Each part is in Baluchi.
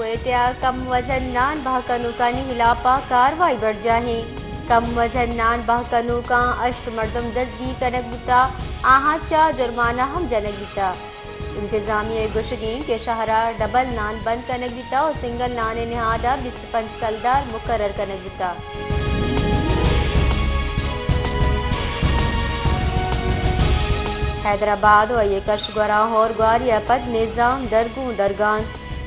کوئٹہ ءَ کم وزن نان بہہ کنوکانی ہلاپ ءَ کاروائی برجاہ ایں۔ کم وزن نان بہہ کنوکاں ہشت مردم دزگیر کنگ بوتگ، آہاں چہ جرمانہ ہم جنگ بوتگ۔ انتظامیہ ءِ گوشگ ایں کہ شہر ءَ ڈبل نان بند کنگ بوتگ ءُ سنگل نان ءِ نہاد ءَ بیست ءُ پنچ کلدار مقرر کنگ بوتگ۔ حیدرآباد ءُ آئی ءِ کش گوراں ہور گواری ءَ پد نظام درگوں درگان۔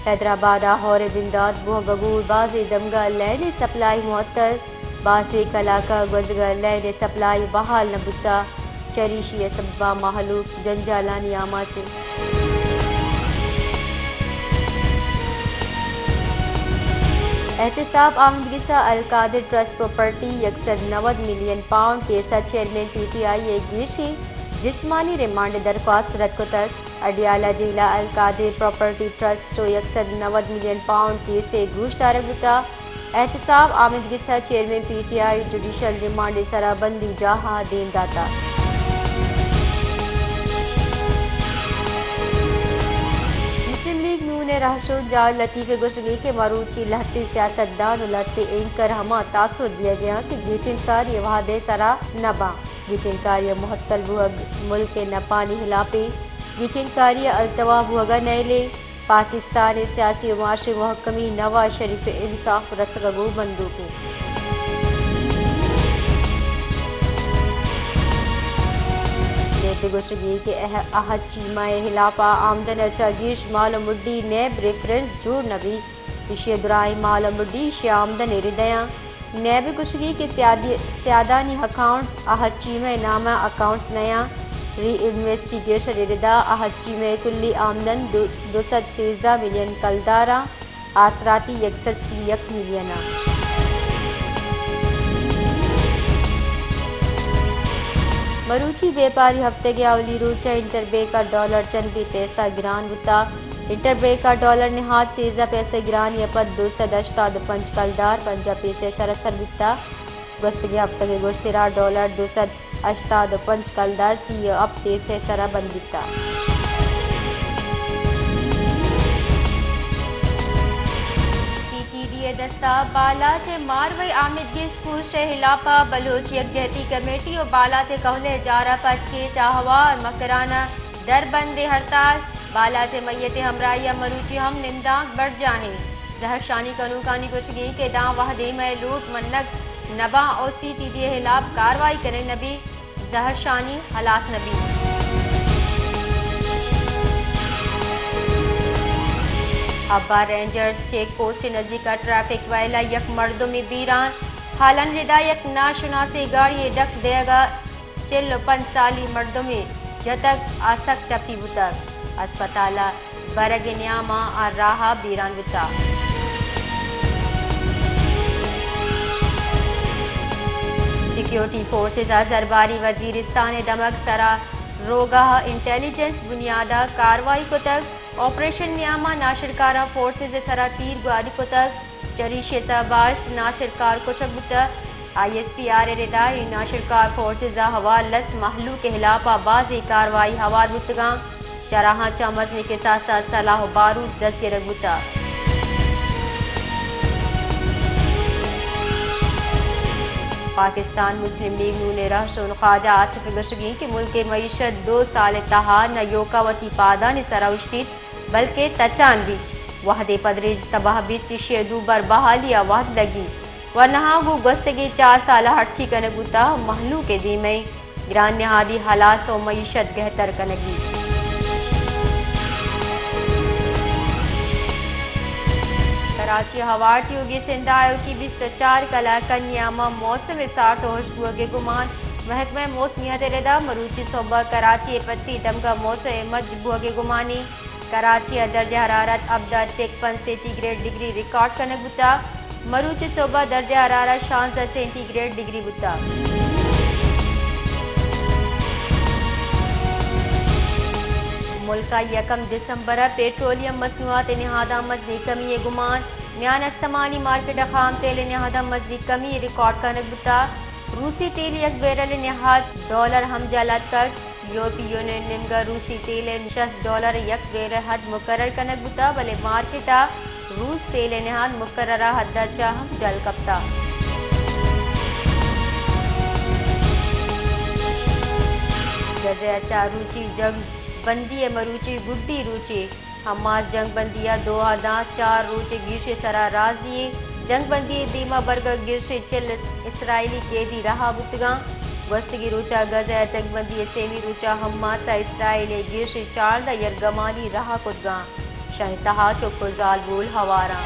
حیدرآباد ءَ ہور ءِ بندات بوہگ ءَ گوں بازیں دمگ ءَ لین ءِ سپلائی معطل۔ بازیں کلاک ءَ گوزگ ءَ لین ءِ سپلائی بحال نہ بوتگ، چریشی ءِ سبب ءَ مہلوک جنجالانی آماچ اِنت۔ احتساب آمدگس ءَ القادر ٹرسٹ پراپرٹی یک سد نود ملین پاؤنڈ کیس ءَ چیئرمین پی ٹی آئی ءِ گیشیں جسمانی ریمانڈ ءِ درخواست رد کتگ۔ اڈیالہ جیل ءَ القادر پراپرٹی ٹرسٹ ءُ یک سد نود ملین پاؤنڈ کیس ءِ گوشدارگ بوتگ۔ احتساب آمدگس ءَ chairman P T I judicial remand ءِ سرا بندی جاہ ءَ دیم داتگ۔ مسلم لیگ نون ءِ رہشون جاوید لطیف ءِ گوشگ ایں کہ مروچی لہتیں سیاستدان ءُ لہتیں اینکر ہما تاثر دیگ ءَ اَنت کہ گیٹنکاری ءِ وہد ءِ سرا نہ باں۔ گیٹنکاری ءِ معطل بوہگ ملک ءِ نپانی ہلاپ ایں۔ گیٹنکاری ءِ التوا بوہگ ءَ نئیل ایں۔ پاکستان ءِ سیاسی ءُ معاشی محکمی نواز شریف ءِ انصاف رسگ ءَ گوں بندوک ایں۔ نیب ءِ گوشگ ایں کہ اہ-، احد چیمہ ءِ ہلاپ ءَ آمدن ءَ چہ گیش مال ءُ مڈی نیب ریفرنس جوڑ نہ بیت۔ ایشی ءِ درائیں مال ءُ مڈی ایشی ءِ آمدن ءِ رد ءَ اَنت۔ نیب ءِ گوشگ ایں کہ سیادی-، سیادانی اکاؤنٹس احد چیمہ ءِ نام ءَ اکاؤنٹس نہ اَنت۔ ری انویسٹیگیشن ءِ رد ءَ احد چیمہ ءِ کلی آمدن دو، دو سد سیزدہ ملین کلدار ءَ آسراتی یک سد سی یک ملین ءَ۔ مروچی بیپاری ہفتگ ءِ اولی روچ ءَ انٹر بینک ءَ ڈالر چندے پیسہ گران بوتگ۔ انٹر بینک ءَ ڈالر نہاد سیزدہ پیسہ گرانی ءَ پد دو سد ہشتاد ءُ پنچ کلدار پنجاہ پیسہ ءِ سرا سر بوتگ۔ گوستگیں ہفتگ ءِ گڈسرا ڈالر دو سد ہشتاد ءُ پنچ کلدار سی ءُ ہپت پیسہ ءِ سرا بند بوتگ۔ سی ٹی ڈی ءِ دست ءَ بالاچ ءِ ماروئی آمیدگس کوش ءِ ہلاپ ءَ بلوچ یکجہتی کمیٹی ءُ بالاچ ءِ کہول ءِ جار ءَ پد کیچ ءَ ہوار مکران ءَ دربند ءِ ہڑتال۔ بالاچ ءِ میت ءِ ہمراہی ءَ مروچی ہم نندانک برجاہ ایں۔ زہرشانی کنوکانی گوشگ ایں کہ داں وہدے مئے لوٹ منگ نہ باں ءُ سی ٹی ڈی ءِ ہلاپ کاروائی کنگ نہ بیت، زہرشانی ہلاس نہ بیت۔ ہبا رینجرز چیک پوسٹ ءِ نزیک ءَ ٹریفک وئیل ءَ یک مردمے بیران، ہالانی ردا یک ناشناسیں گاڑی ءِ ڈک دیگ ءَ چل ءُ پنچ سالی مردمے جتگ، آ سک ٹپی بوتگ۔ ہسپتال ءَ برگ ءِ نیام ءَ آ راہ ءَ بیران بوتگ۔ سیکیورٹی فورسز ءَ زرباری وزیرستان ءِ دمگ سرا روگا ءَ انٹیلیجنس بنیاد ءَ کاروائی کتگ۔ آپریشن نیام ءَ ناشرکاراں فورسز ءِ سرا تیر گواری کتگ۔ چریشی ءِ سبب ءَ ہشت ناشرکار کشگ بوتگ۔ آئی ایس پی آر ءِ ردا اے ناشرکار فورسز ءَ ہوار لس مہلوک ءِ ہلاپ ءَ بازیں کاروائی ہوار بوتگ اَنت۔ چراہاں چہ مزنیں کساس ءَ سلاح ءُ بارود دست گرگ بوتگ۔ پاکستان مسلم لیگ نون ءِ رہشون خواجہ آصف ءِ گوشگ اِنت کہ ملک ءِ معیشت دو سال ءِ تہا نہ ایوکا وتی پادانی سرا اوشتیت، بلکیں تچان بیت۔ وہدے پدریچ تباہ بیت، ایشی ءِ دوبر بحالی ءَ وہد لگیت، ورناہاں گوں گوستگیں چار سال ءَ ہرچی کنگ بوتگ، مہلوک ءِ دیم ءَ اِنت۔ گران نہادی ہلاس ءُ معیشت گہتر کنگی۔ کراچی ءِ ہوار تیوگیں سندھ ءَ آیوکیں بیست ءُ چار کلاکانی نیام ءَ موسم ءِ سارت ءُ ہشک بوگ ءِ گمان۔ محکمہ موسمیات ءِ ردا مروچی سہب ءَ کراچی ءِ پٹی دمگ ءَ موسم ءِ مج بوگ ءِ گمان اِنت۔ کراچی ءِ درجہ حرارت ہبدہ ٹک پنچ سینٹی گریڈ ڈگری ریکارڈ کنگ بوتگ۔ مروچی سہب ءَ درجہ حرارت شانزدہ سینٹی گریڈ ڈگری بوتگ۔ ملک ءَ یکم دسمبر ءَ پیٹرولیم مصنوعات ءِ نہاداں مزنیں کمی ءِ گمان۔ میان استمانی مارکیٹ ءَ خام تیل ءِ نہاداں مزنیں کمی ریکارڈ کنگ بوتگ۔ روسی تیل ءِ یک بیرل ءِ نہاد ڈالر ہمجل اتکگ۔ یورپی یونین نیمگا روسی تیل ءِ شست ڈالر یک بیرل ءِ حد مقرر کنگ بوتا، بلے مارکیٹ ءَ روس تیل ءِ نہاد مقررہ حد ءَ چہ ہم جہل کپتا۔ غزہ ءَ چار روچی جنگ بندی ءِ مروچی گڈی روچے۔ حماس جنگ بندی ءَ دوحہ داں، چار روچ ءِ گیش ءِ سرا راضی ایں۔ جنگ بندی ءِ دیما برگ ءَ گیش ءِ چل اس-، اسرائیلی قیدی رہا بوتگاں۔ گوستگیں روچ ءَ غزہ ءَ جنگ بندی ءِ سیمی روچ ءَ حماس ءَ اسرائیل ءِ گیش ءِ چاردہ یرغمانی رہا کتگاں۔ شہ تہا چک ءُ زالبول ہواراں۔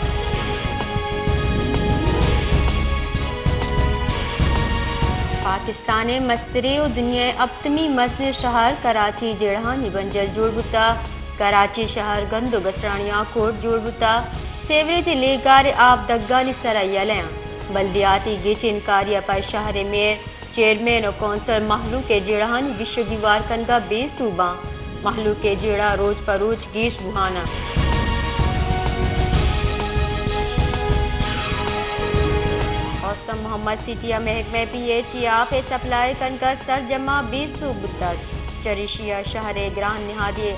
پاکستان ءِ مستریں ءُ دنیا ءِ ہپتمی مزنیں شہر کراچی جیڑہانی بنجل جوڑ بوتگ۔ کراچی شہر گند ءُ گسرانیاں کوٹ جوڑ بوتگ۔ سیوریج ءِ لیگار ءِ آپ دگانی سرا یلہ اَنت۔ بلدیاتی گچین کاری ءَ پہ شہر ءِ میئر، چیئرمین ءُ کونسل مہلوک ءِ جیڑہانی گیش ءُ گیوار کنگ ءَ بے سوب اَنت۔ مہلوک ءِ جیڑہ روچ پہ روچ گیش بوہان اَنت۔ اوستم محمد سٹی ءَ محکمہ پی ایچ ای آپ ءِ سپلائی کنگ ءَ سرجم ءَ بے سوب بوتگ۔ چریشی ءَ شہر ءِ گران نہادی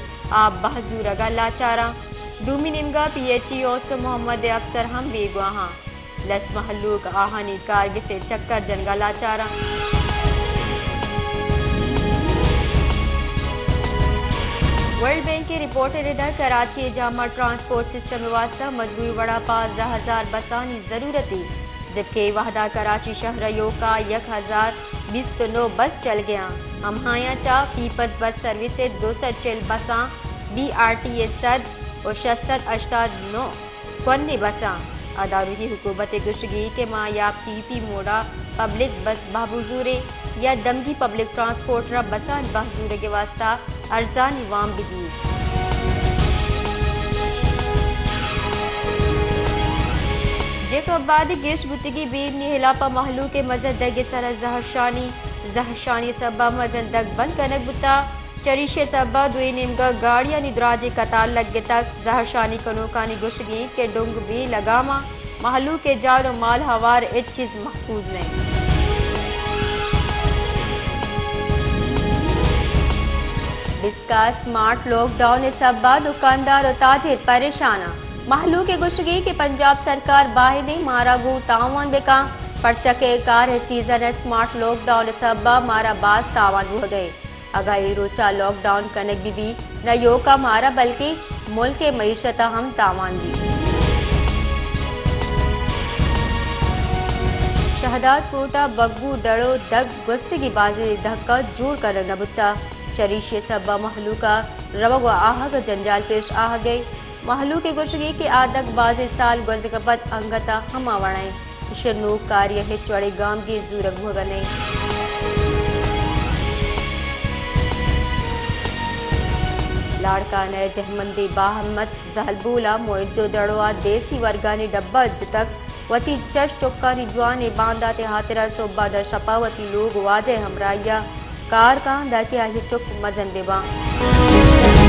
آپ بہا زورگ ءَ لاچار اَنت۔ دومی نیمگ ءَ پی ایچ ای اوستم محمد ءِ افسر ہم بیگواہ اَنت۔ لس مہلوک آہانی کارگس ءِ چکر جنگ ءَ لاچار اَنت۔ ورلڈ بینک ءِ رپورٹ ءِ ردا کراچی ءِ جامع ٹرانسپورٹ سسٹم ءِ واستہ مجموعی وڑا پانزدہ ہزار بسانی ضرورت ایں، جبکہ اے وہدا کراچی شہر ءَ ایوکا یک ہزار بیست ءُ نو بس چلگیاں۔ ہمایاں چہ پیپلز بس سروس ءِ دو سد چل بساں، بی آر ٹی ءِ سد ءُ شش سد ہشتاد نو کونے بساں۔ ادارگی حکومت ءِ گوشگی کہ ما یا پی پی موڈا پبلک بس بہبوزوریں یا دمگی پبلک ٹرانسپورٹ را بسان بہزورگ ءِ واستہ ارزانی وام بدیت۔ جیکب آباد ءِ گیش بوتگی بے امنی ہلاپ ءَ مہلوک ءِ مزن دگ ءِ سرا زہرشانی، زہرشانی سبب ءَ مزن دگ بند کنگ بوتگ۔ چریشی ءِ سبب ءَ دوئیں نیمگ ءَ گاڑیانی دراجیں قطار لگتگ۔ زہرشانی کنوکانی گوشگ ایں کہ ڈنگ بے لگام اَنت، مہلوک ءِ جان ءُ مال ہوار ہچ چیز محفوظ نہ اِنت۔ بسکا ءَ سمارٹ لاک ڈاؤن ءِ سبب ءَ دکاندار ءُ تاجر پریشان اَنت۔ مہلوک ءِ گوشگ ایں کہ پنجاب سرکار باید ایں مارا گوں تاوان بکن، پرچا کہ کار ءِ سیزن ءَ سمارٹ لاک ڈاؤن ءِ سبب ءَ مارا باز تاوان بوہگ ءَ اِنت۔ اگاں اے روچ ءَ لاک ڈاؤن کنگ بہ بیت، نہ ایوک ءَ مارا بلکیں ملک ءِ معیشت ءَ ہم تاوان بیت۔ شہداد کوٹ ءَ بگو ڈڑ ءُ دگ گوستگیں بازیں دہک ءَ جوڑ کنگ نہ بوتگ۔ چریشی ءِ سبب ءَ مہلوک ءَ روگ ءُ آہگ ءَ جنجال پیش آہگ ءَ اِنت۔ مہلوک ءِ گوشگ ایں کہ آ دگ بازیں سال گوزگ ءَ پد انگت ءَ ہما وڑ ءَ اِنت۔ ایشی ءِ نوکاری ءَ ہچ وڑیں گامگیج زورگ بوہگ ءَ نہ اِنت۔ لاڑکانہ ءِ جہمندیں باہمت زہلبول ءَ موئن جو دڑو ءَ دیسی ورگانی ڈبہ جتگ۔ وتی چش چکانی جوانیں باندات ءِ ہاترا سہب ءَ داں شپ ءَ وتی لوگ واجہ ءِ ہمراہی ءَ کار کنت، دانکہ آئی ءِ چک مزن بہ باں۔